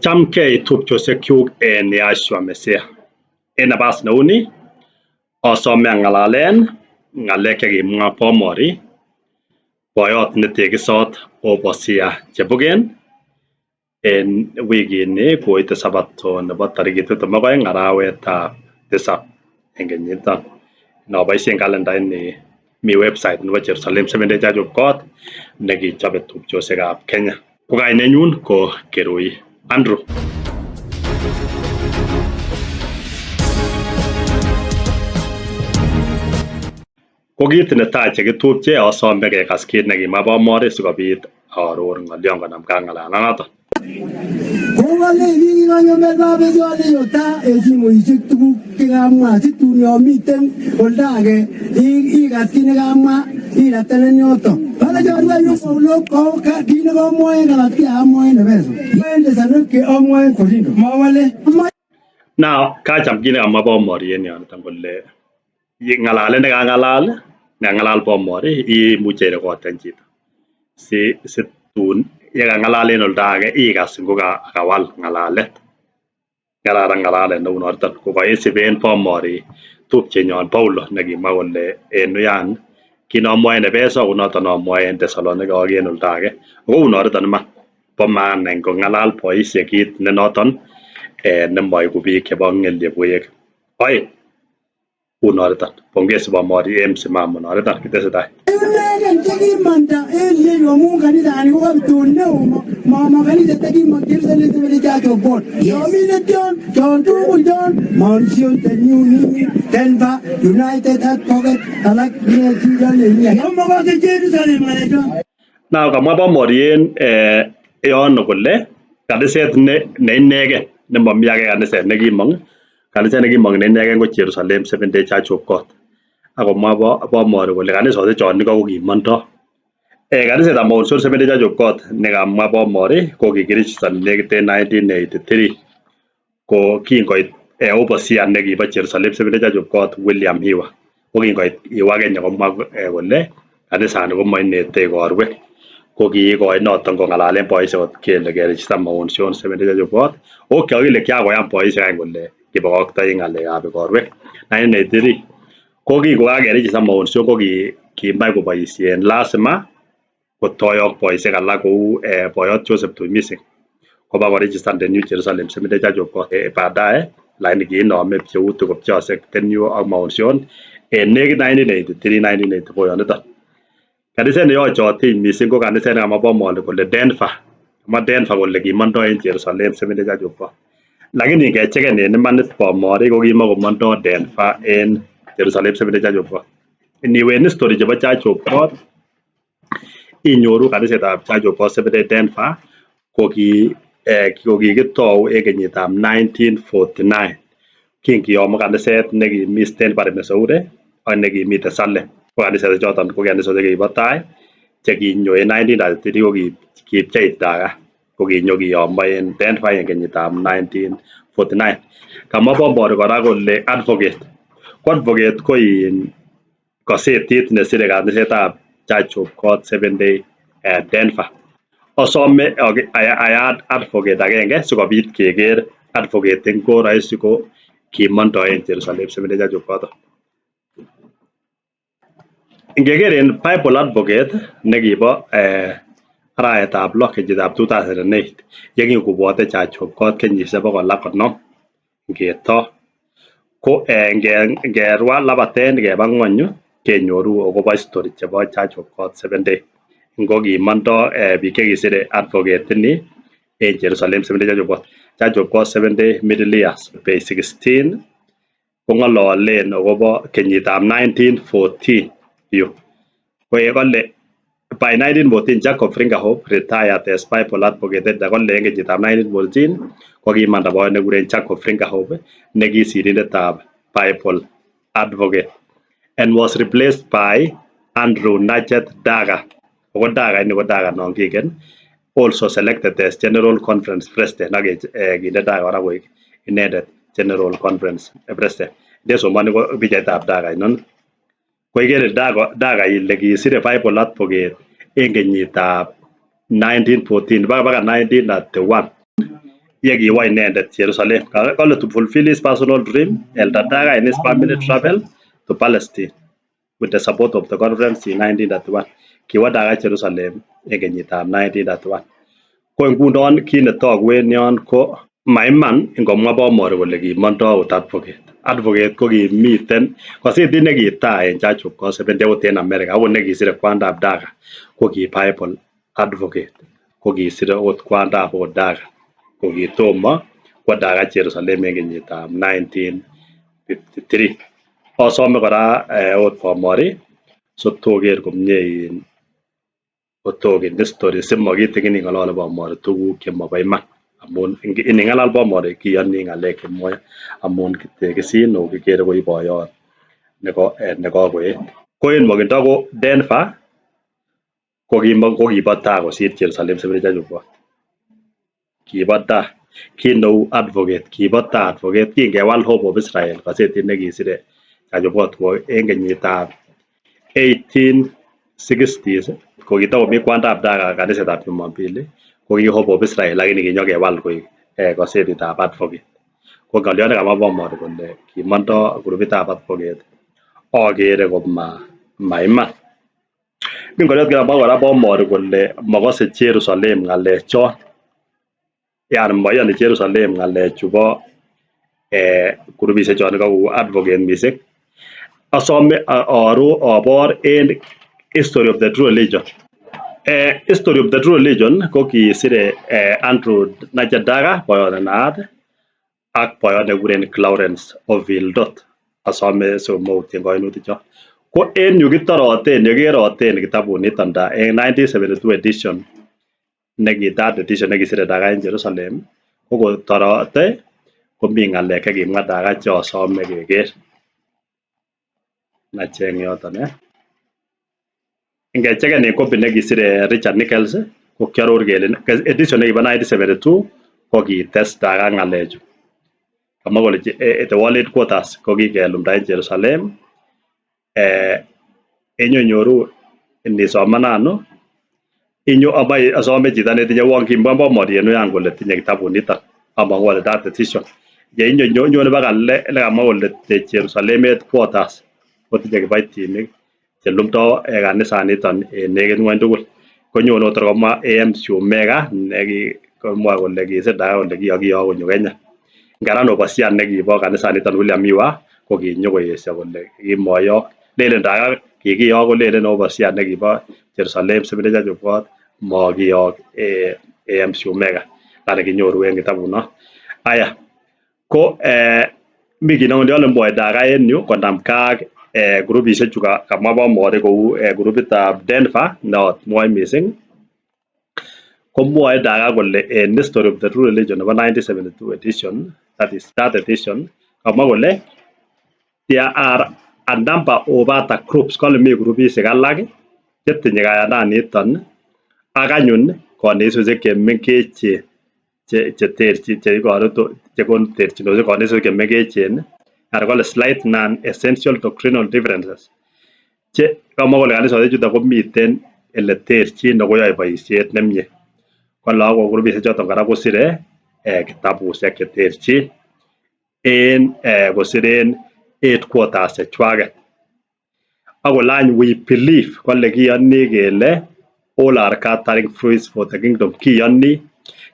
Chamgei tupchosiekyuk en Yahshua Mesiah. En nabas neuni osome ang'alalen ng'alek chekimwa Bomori, boyot netekisot Overseer Chebugen en wikini koite sabato nebo tarikit 22 arawetab tisab en kenyiniton. Noboisien kalendait ni mi website nebo Jerusalem Seventh Day Church of God nekichobe tupchosiekab Kenya. Ko kainenyun ko Kirui Andrew. Ko kit netai chekitupche asome kekas kit nekimwa Bomori sikobit aaror ng'olyon konamgei ak ng'alalanoton. Kokalei biik kikonyo melbabet yota en simoisiek tuguk chekamwa situn yon miten olda age ikas kit nekamwa iraten yoton. Bale chorwenyun Paulo kit nekomwoe en Galatia amwoe en Efeso. En Thessaloniki amwoe en Korinto. Mowole. Now, kacham kit nekamwa Bomori en yoniton kole ng'alalet nekang'alal nekang'alal Bomori imuche irekoten chito si situn yekang'alal en oldo age ikas ngo kawal ng'alalet. Kararan ng'alalet neu noton ko koisiben Bomori tupchenyon Paulo nekimwa kole en uyan kit nomwoe en Efeso konoton amwoe en Thessaloniki ak en oldo age. Kou noriton iman bo maana ingong'alal boisiek kit ne noton nemoiku biik chebo ng'elyebwek oeng. Unoriton. Pongezi Bomori en msimamo noriton kitesetai. Inegen chekimanda en iyeyu amun kanisani ko kapitol neo mama kaniset nekimong Jerusalem Seventh Day Church of God. Chomine tion chon tugul chon Mount Zion, the New Nini, Denver, United Advocate alak Yomokose Jerusalem ng'alechon. Now kamwa Bomori en yono kole kaniset ne inegen nemomi age kaniset nekimong kaniset nekimong ne inegen ko Jerusalem Seventh Day Church of God. Akomwa Bomori kole kanisosiek chon iko kokimondo. Kanisetab Mount Zion Seventh Day Church of God nekamwa Bomori ko kikiregistan nekit en 1983 ko kingoit overseer nekibo Jerusalem Seventh Day Church of God William Hiwa. Ko kingoit Hiwa Kenya komwa kole kanisani komoinete igorwek. Ko kiikoi noton kong'alalen boisiek kot kele keregistan Mount Zion Seventh Day Church of God. Ako kiokile kiakoyan boisiek any kole kibokoktoi ng'alekab igorwek. 1983 ko kingokakeregistan Mount Zion ko kimach koboisien lazima kotoyok boisiek alak kou boyot Joseph Tuimising koba koregistan the New Jerusalem Seventh Day Church of God baadaye lakini kiinome pcheutik kopcheose the New ak Mount Zion en nekit 1983 1984 yoniton. Kaniset neyochotiny missing ko kaniset nekamwa Bomori kole Denver. Kamwa Denver kole kimondo en Jerusalem Seventh Day Church of God. Lakini ingechecken en imanit Bomori ko kimokomondo Denver en Jerusalem Seventh Day Church of God. Iniwe en history chebo Church of God inyoru kanisetab Church of God Seventh Day Denver ko kikitou en kenyitab 1949 kingiyomo kaniset nekimi Stanbury, Missouri ak nekimiten Salem. Ko kanisosiek choton ko kanisosiek chekibo tai chekinyo en 1933 ko kipchei Daga ko kinyo kiyomo en Denver en kenyitab 1949. Kamwa Bombori kora kole Advocate. Ko Advocate ko in kosetit nesire kanisetab Church of God Seventh Day Denver. Osome ayat Advocate agenge sikobit keker Advocate ngo roisi ko kimondo en Jerusalem Seventh Day Church of God. Ingeker en Bible Advocate nekibo arawetab lo kenyitab 2008 yekingobwote Church of God kenyisiek bokol ak konom ngetoo ko ngerwa labaten keba ng'wony yu kenyoru akobo history chebo Church of God Seventh Day. Ngo kimondo biik chekisire Advocate ini en Jerusalem Seventh Day Church of God. Church of God Seventh Day Middle Years page 16 kong'ololen akobo kenyitab 1914 yu. Ko kole by 1914 Jacob Fringerhoff retired as Bible Advocate editor kole en kenyitab 1914 ko kimanda boyot nekikuren Jacob Fringerhoff neki sirindetab Bible Advocate and was replaced by Andrew Nugget Daga. Ako Daga ini ko Daga non kingen also selected as General Conference President ak kinde Daga kora koik inendet General Conference President. Ndesomoni ko pichaitab Daga inoni. Ko ikere Daga ile kisire Bible Advocate en kenyitab 1914 baka 1931. Yekiwo inendet Jerusalem. Kole to fulfill his personal dream, Elder Daga and his family travel to Palestine with the support of the conference in 1931. Kiwo Daga Jerusalem en kenyitab 1931. Ko ngunon kit netogu en yon ko maiman ingomwa Bomori kole kimondo okot Advocate. Advocate ko kimiten kosetit nekitai en Church of God Seventh Day akot en America akot nekisire kwandab Daga ko ki Bible Advocate ko kisire okot kwandab okot Daga kokitomo kwo Daga Jerusalem en kenyitab 1953. Osome kora okot Bomori sotoker komie in kotoken history simokitigin ing'olole Bomori tuguk chemobo iman amun ining'alal Bomori kiyoni ng'alek chemwoe amun kitekisin ako kikere ko i boyot nekokoet. Ko en nwokindo ko Denver kokibo taa kosir Jerusalem Seventh Day Church of God. Kibo taa kit neu Advocate kibo taa Advocate kingewal Hope of Israel kosetit nekisire Church of God ko en kenyitab 1860s kokitokomi kwandab Daga kanisetab Jumapili ko ki Hope of Israel lakini kinyokewal koik kosetitab Advocate. Ko ng'olyot nekamwa Bomori kole kimondo grupitab Advocate okere koma maiman. Mi ng'olyot nekamwa kora Bomori kole mokose Jerusalem ng'alechon yani moyoni Jerusalem ng'alechu bo grupisiek chon iko kou Advocate missing. Asome obor en History of the True Religion. History of the True Religion ko kisire Andrew Nigel Daga boyot ne naat ak boyot nekikuren Clarence Ovildot. Asome simoutyen koinutik chon. Ko en yu kitoroten yekeroten kitabuniton da en 1972 edition neki third edition nekisire Daga en Jerusalem ko kotorote komi ng'alek chekimwa Daga cheosome keker. Nacheng yoton Ingecheken en copy nekisire Richard Nichols ko kiaror kele edition nekibo 1972 ko kites Daga ng'alechu. Kamwa kole the world headquarters ko kikelumda en Jerusalem inyoinyoru inisomananu inyo amoe asome chito netinye won kimwa Bomori en uyan kole tinye kitabuniton among'u ole that edition ye nyone baka lekamwa kole the Jerusalem headquarters kotinye kiboitinik chelumdo kanisaniton en nekit ng'wony tugul. Konyone kotor komwa AMC Omega nekikomwoe kole kisir Daga kole kiyokiyok konyo Kenya. Ngaran overseer nekibo kanisaniton William Miwa ko kinyo koyesyo kole kimoyok. Lelen Daga kikiyok kolelen overseer nekibo Jerusalem Seventh Day Church of God mokiyok AMC Omega. Yani kinyoru en kitabunon. Aya ko mi kit nemwoe Daga en yu konamkee ak grupisiek chu kamwa Bomori kou grupitab Denver neomwoe missing komwoe Daga kole en History of the True Religion nebo 1972 edition that is third edition kamwa kole there are a number of other groups kole mi grupisiek alak chetinye kayananiton ak anyun konetisosiek chemengechen cheterchin cheiboru chekonu terchinosiek konetisosiek chemengechen anan kole slight non essential doctrinal differences che kamwa kole kanisosiek chuton komiten ele terchin ako yoe boisiet nemie. Kole ako grupisiek choton kora kosire kitabusiek cheterchin en kosiren headquarters chechwaket. Ak kole any we believe kole kiyoni kele all are gathering fruits for the kingdom kiyoni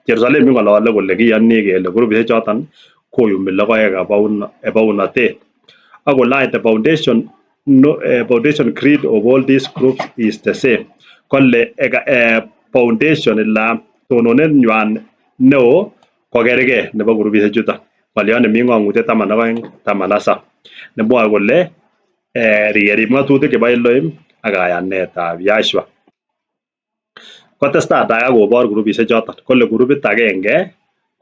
Jerusalem ing'olole kole kiyoni kele grupisiek choton koyumi logoek ebounotet. Ak kole any the foundation no, foundation creed of all these groups is the same. Kole foundation ila tononet nywan neo ko kerkei nebo grupisiek chuton. Ng'olyot nemi ng'ong'utiet 12 17 nemwoe kole kerib ng'otutik chebo Elohim ak kayanetab Yahshua. Kotestai Daga kobor grupisiek choton kole grupit agenge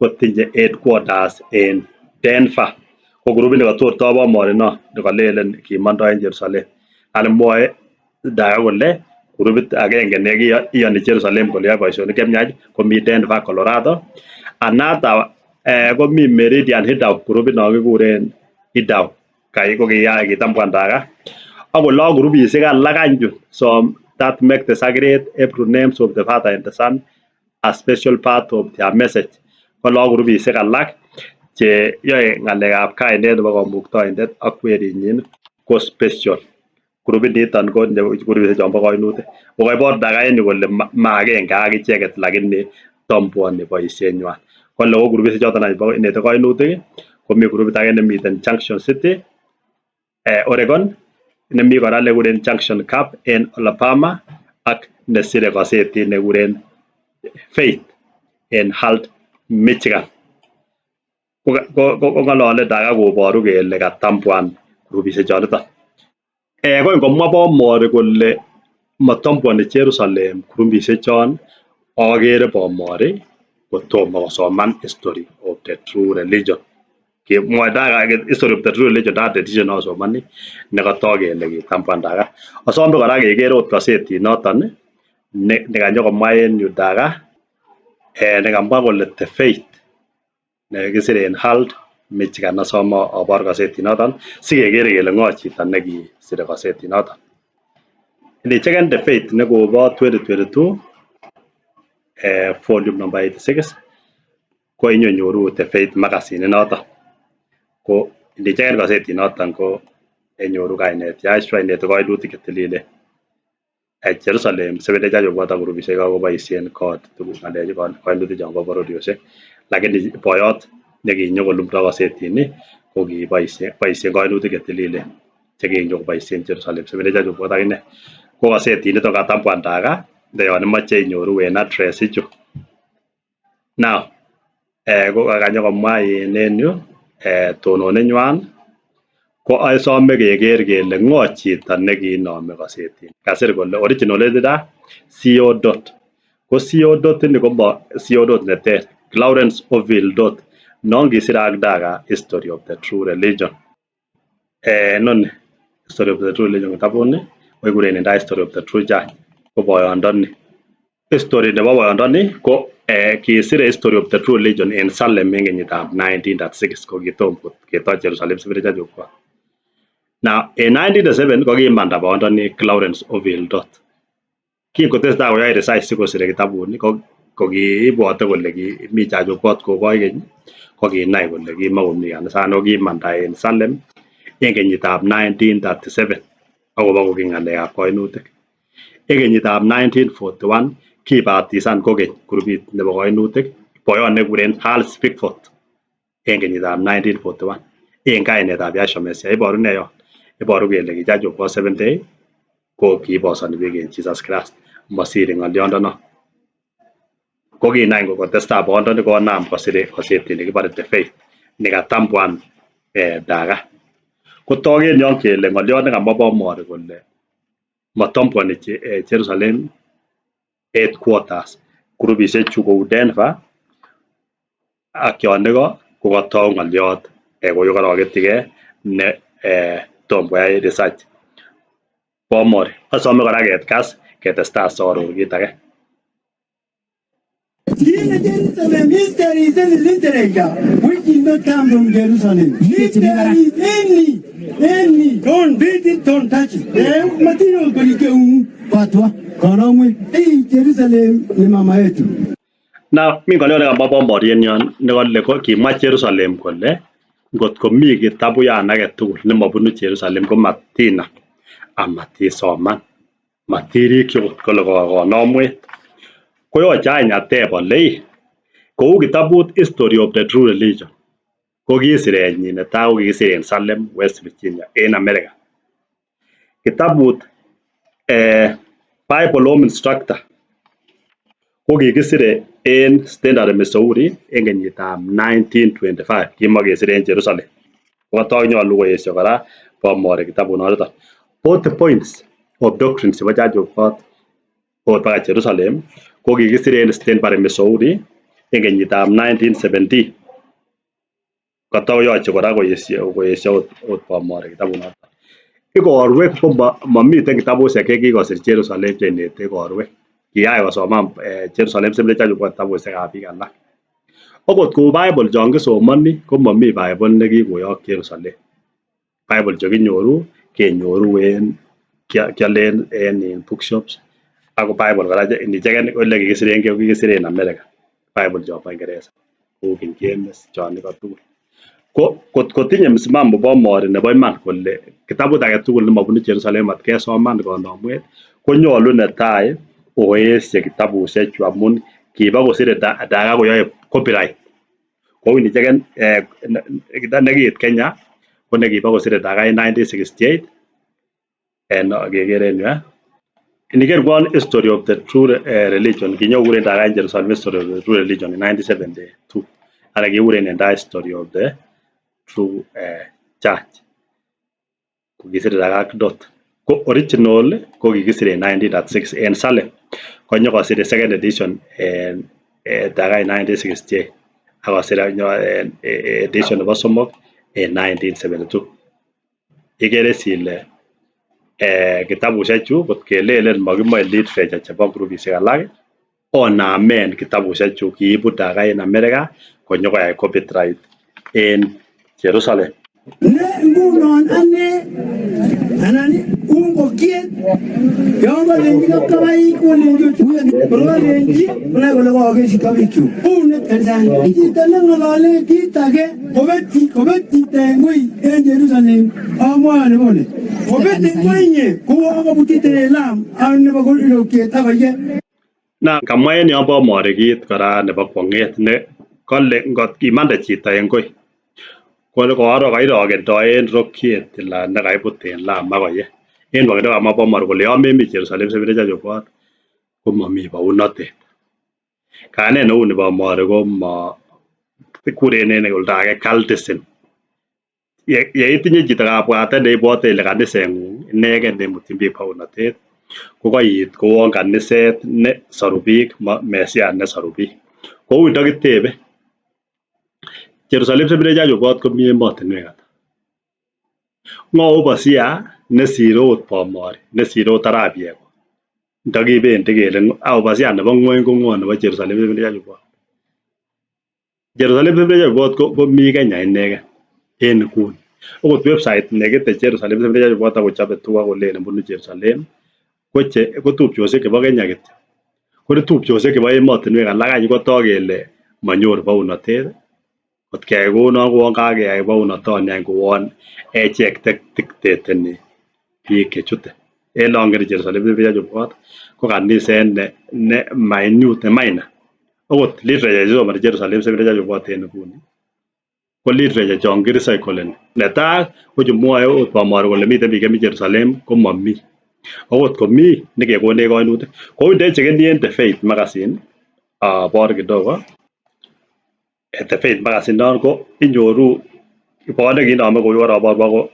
kotinye headquarters en Denver. Ko grupit nekotorto Bomori non nekolelen kimondo en Jerusalem. Yani mwoe Daga kole grupit agenge nekiyoni Jerusalem kole yoe boisionik chemiach komi Denver, Colorado. Another komi Meridian Idaho grupit non kikuren Idaho kai ko kitambuan Daga. Ak kole grupisiek alak anyun some that make the sacred Hebrew names of the Father and the Son a special part of their message. Kole ak kurupisiek alak che yoe ng'alekab kainet nebo kamuktaindet ak werinyin ko special. Kurupit niton ko kurupisiek chombo koinutik. Ko koibor Daga en yu kole ma agenge ak icheket lakini tambuoni boisienywan. Kole ko kurupisiek choton any inete koinutik komi kurupit age nemiten Junction City, Oregon, nemi kora nekikuren Junction Cup en Alabama ak nesire kosetit nekikuren Faith en Halt, Michigan. Ko ng'olole Daga koboru kele katambuan kurupisiek choniton. Ko ngomwa Bomori kole matambuoni Jerusalem kurupisiek chon okere Bomori kotomo kosoman history of the true religion. Mwoe Daga history of the true religion that edition nosomoni nekotok kele kitambuan Daga. Osome kora keker ot kosetit noton nekanyokomwa en yu Daga nekamwa kole the faith nekikisir en Halt, Michigan. Osome obor kosetit noton sikekere kele ng'o chito nekisire kosetit noton. Inicheken the faith nekobo 2022 volume number 86 ko inyenyoru the faith magazine inoton. Ko inicheken kosetit noton ko inyoru kainet Yahshua inete koinutik chetililen. Jerusalem Seventh Day Church of God ak kurupisiek koboisien God tuguk ng'alechu koinutik chombo bororiosiek. Lakini boyot nekinyokolumdo kosetini ko kiboisien boisien koinutik chetililen chekinyokoboisien Jerusalem Seventh Day Church of God akine. Ko kosetit niton katambuan Daga yon imoche inyoru en address ichu. Now ko kakanyokomwa en yu tononenywan ko asome keker kele ng'o chito nekiinomi kosetini. Kasir kole original editor CO dot. Ko CO dot ini komo CO dot neter. Clarence Oville dot non kisire ak Daga history of the true religion. Inoni history of the true religion kitabuni kekuren en history of the true church ko boyondoni. History nebo boyondoni ko kisire history of the true religion en Salem en kenyitab 1936 ko kitom ketoi Jerusalem Seventh Day Church of God. Now en 1937 ko kimanda boyondoni Clarence Oville Dot. Kingotesetai koyoe research sikosire kitabuni ko kiibwote kole mi Church of God koboi keny ko kinai kole kimokomi kanisani ko kimanda en Salem en kenyitab 1937 akobo koki ng'alekab koinutik. En kenyitab 1941 kibatisan kokeny kurupit nebo koinutik boyot nekikuren Hal Bickford en kenyitab 1941 en kainetab Yahshua Messiah. Iboru nee yon? Iboru kele ki Church of God Seventh Day ko kiibosoni biik en Jesus Christ. Mosiri ng'oliondonon. Ko kinai kotestai boyondoni konam kosire kosetit nekibore The Faith nekatambuan Daga. Kotok en yon kele ng'oliot nekamwa Bomori kole matambuoni Jerusalem headquarters kurupisiek chu kou Denver ak yon iko kokotou ng'oliot koyokoroketyigee ne tom koyai research Bomori. Asome kora ketkas ketestai soaror kit age. In Jerusalem, if there is any literature which did not come from Jerusalem, if there is any, don't read it, don't touch it. Material kwenye watwa konomwe. Hii Jerusalem ni mama yetu. Now mi ng'oliot nekamwa Bomori en yon nekole ko kimwa Jerusalem kole ngot komi kitabuyan agetugul nemobunu Jerusalem ko matinam amatisoman matirikyi okot kole konomwet. Koyoche any ateb ole ii kou kitabut History of the True Religion ko kisirenyin netai ko kikisir en Salem, West Virginia en America. Kitabut Bible Home Instructor ko kikisire en Stanley, Missouri en kenyitab 1925 kimokesire en Jerusalem. Kokotok nyolu koesio kora Bomori kitabunoton. 40 points of doctrines chebo Church of God okot baka Jerusalem ko kikisire en Stanbury, Missouri en kenyitab 1917. Kotoyoche kora koesio okot Bomori kitabunoton. Igorwek ko momiten kitabusiek chekikosir Jerusalem cheinete igorwek. Kiyach kosoman Jerusalem Seventh Day Church of God kitabusiekab biik alak. Okot kou Bible chon kisomoni komomi Bible nekikoyok Jerusalem. Bible chekinyoru kenyoru en kiolen en bookshops ako Bible kora inicheken ole kikisiren ko kikisiren America Bible chombo Ingeresa. Kou King James chon igo tugul. Ko kot kotinye msimamo Bomori nebo iman kole kitabut agetugul nemobunu Jerusalem mat kesoman konomwet konyolu netai oesye kitabushechu amun kiba kosire Daga koyoe copyright. Kou inicheken nekiit Kenya ko nekiba kosire Daga en 1968 en kekere en yu. Iniker kwan history of the true religion kinyokuren Daga en Jerusalem history of the true religion in 1972 anan kikuren en tai history of the true church. Kokisire Daga ak dot. Ko original ko kikisire en 1936 en Salem. Konyokosire second edition en Daga en 1968 ak kosir edition nebo somok en 1972. Ikere is ile kitabushechu kot kelelen mokimoe literature chebo grupisiek alak onamen kitabushechu kiibu Daga en America konyokoyai copyright en Jerusalem. Ne ngunon ane anan u ngokiet yon kolenji kapkabaik kolenji kor kolenji konai kole kookesi bikyuk unet kanisani chito neng'olole kit age kobet kobet chito en koi en Jerusalem amwoe ale pole kobet en koinye kouon kobut chito en lam ak nebo rokiet ak koye. Na kamwa en yon Bomori kit kora nebo kwong'et ne kole ngot imande chito en koi ko kairokendoen rokiet ila nekaibut en lam ak koye. En nwokindo kamwa Bomori kole yon memi Jerusalem Seventh Day Church of God komomi bounotet. Kayanet neu ni Bomori ko mo kikuren en oldo age cultism. Ye itinye chito kabwatet neibwote ile kaniseng'ung inegen nemutyin biik bounotet ko koit kouon kaniset ne soru biik Mesia nesoru biik. Kou ndokitebe Jerusalem Seventh Day Church of God komi emotinwek ata? Ng'o overseer nesire ot Bomori nesire ot arap Yego? Ndokibendi kele overseer nebo ng'wony ko ng'o nebo Jerusalem Seventh Day Church of God? Jerusalem Seventh Day Church of God komi Kenya inegen en nguni. Okot website nekete Jerusalem Seventh Day Church of God ak kochobe tuguk ak kolelen bunu Jerusalem ko che ko tupchosiek chebo Kenya kityo. Ko tupchosiek chebo emotinwek alak any kotok kele monyoru bounotet. Kot keyai kounon kouon kakeyai bounotoni any kouon echek dictateni biik chechute. En ongen Jerusalem Seventh Day Church of God ko kaniset ne minute ne minor. Okot literature chesomoni Jerusalem Seventh Day Church of God en nguni ko literature chon kirecycleni. Netai ko chu mwoe ot Bomori kole miten biik chemi Jerusalem komomi. Okot komi nekekonech koinutik. Kou ndechekeni en The Faith magazine abor kidogo. The Faith magazine non ko inyoru boyot nekinome kou koroborwok ko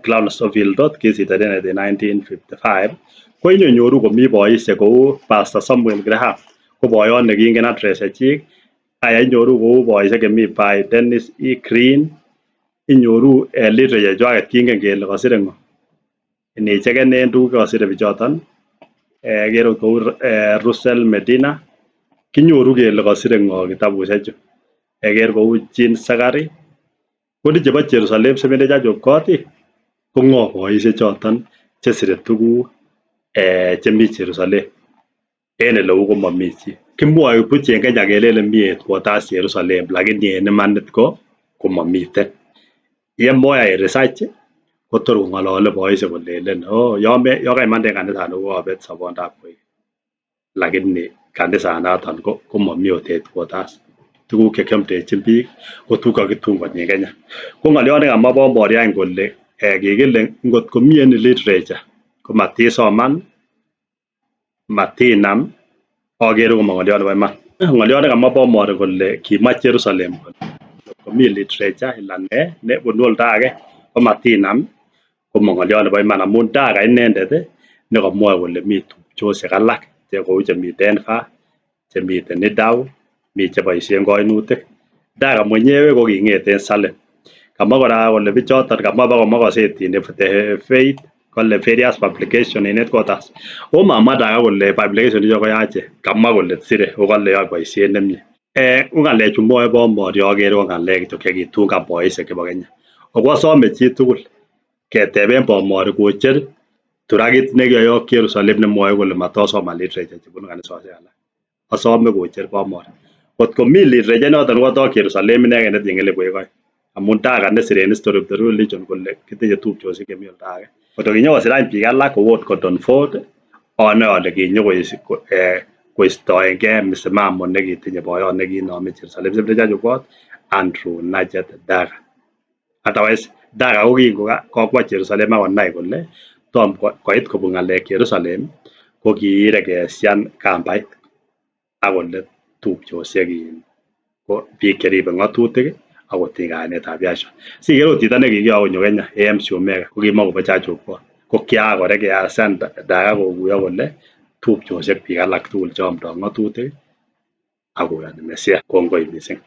Clarence Dot kisirto inendet en 1955 ko inyoru komi boisiek kou Pastor Samuel Graham ko boyot nekingen address chechik. Aya inyoru kou boisiek chemi by Dennis E. Green inyoru literature chechwaket kingen kele kosire ng'o. Inicheken en tuguk chekosire bichoton kere kou Russell Medina kinyoru kele kosire ng'o kitabushechu. Ker kou Jean Zachary ko ni chebo Jerusalem Seventh Day Church of God ko ng'o boisiek choton chesire tuguk chemi Jerusalem. En eleu komomi chi. Kimwoe buch en Kenya kelelen mi headquarters Jerusalem lakini en imanit ko komomiten. Yemoyai research kotor kong'olole boisiek kolelen oh yon kaimande en kanisani kokobet sobondab koikeny. Lakini kanisanoton komomi ot headquarters. Tuguk chekiomdechin biik ko tuguk kokitungoni en Kenya. Ko ng'oliot nekamwa Bombori any kole kikile ngot komi any literature komatisoman matinam okere komo ng'oliot nebo iman. Ng'oliot nekamwa Bomori kole kimwa Jerusalem kole komi literature ila ne nebunu oldo age komatinam komo ng'oliot nebo iman amun Daga inendet nekomwoe kole mi tupchosiek alak kou chemi Denver, chemiten Idau, mi cheboisien koinutik. Daga mwenyewe ko king'et en Salem. Kamwa kora kole bichoton kamwa bakomwa kosetini The Faith kole various publication in headquarters. Ako mamwa Daga kole publication ichoton koyachen. Kamwa kole sire ako kole yoe boisiet nemie. Ko ng'alechu mwoe Bombori okere ko ng'alek kityo chekitungan boisiek chebo Kenya. Ako asome chitugul keteben Bomori kocher turakit nekioyok Jerusalem nemwoe kole matosoman literature chebunu kanisosiek alak. Asome kocher Bomori. Kot komi literature noton kotok Jerusalem inegen netinye elipwek oeng. Amun Daga nesire en history of the religion kole kitinye tupchosiek chemi oldo age. Kotko kinyokosir any biik alak kou ot Gordon Ford onoe ole kinyokoistoengee msimamo nekitinye boyot nekiinome Jerusalem Seventh Day Church of God Andrew Najet Daga. Otherwise Daga ko kingo kokwo Jerusalem akonai kole tom koit kobun ng'alek Jerusalem ko kiiregesian kambait ak kole tupchosiek in ko biik cheribe ng'otutik ak kotiny kayanetab Yahshua. Siker ot chito nekikiyoku konyo Kenya AMC Omega kokimokobo Church of God. Ko kiakoregeasian Daga kokuyo kole tupchosiek biik alak tugul cheomdoo ng'otutik ak koyoni Mesia. Kongoi missing.